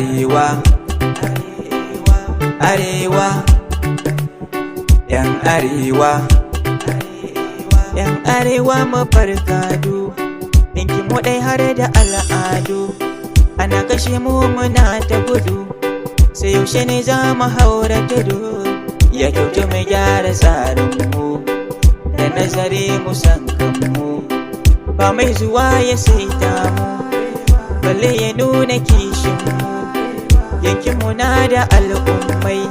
Arewa, arewa, yan arewa, yan arewa, mu farkadu. Ɗinkin mu ɗai har da al'adu. Ana kashe mu, muna ta gudu. Sai yaushe ne za mu haura tudu? Ya kyautu mu gyara tsarinmu da nazari, mu san kanmu. Ba mai zuwa ya saita mu, balle ya nuna kishinmu. Yankinmu na da al'ummai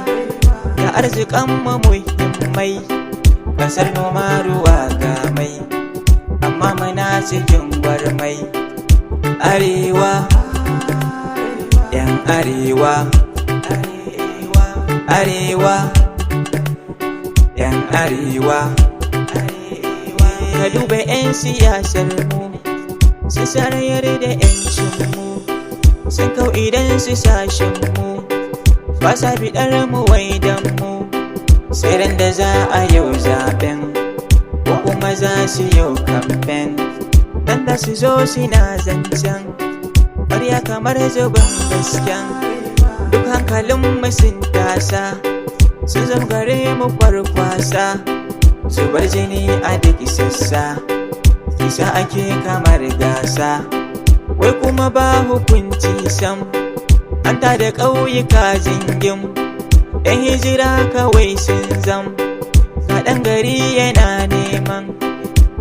da arzikanmu muhimmai. Kasar noma, ruwa ga mai, amma muna cikin gwarmai. Arewa, yan arewa, arewa, yan arewa. Ka duba 'yan siyasar mu, su sarayar da 'yancin mu, sun kau idan su sashen mu, ba sa biɗar mu wai dan mu. Sai ran da za a yau zaben, ko kuma za su yau kamfen, dan da su zo suna zancen ƙarya kamar zubin gasken. Duk hankalin mu sun tasa, sun zama gare mu kwarkwasa. Zubar jini a duk sassa, kisa ake kamar gasa, wai kuma ba hukunci sam. An tada ƙauyuka zingim, yan hijira kawai sun zam. Kaɗan gari yana neman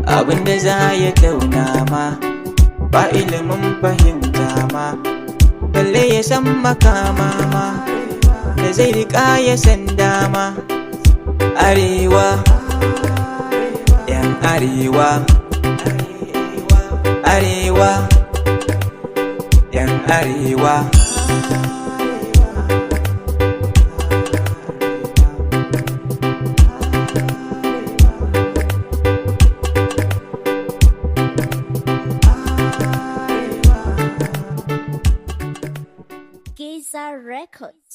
abin da za ya tauna ma, ba ilimin fahimta ma, balle ya san makama ma da zai riƙa ya san dama. Arewa, yan arewa, arewa, yan arewa. Giza Records.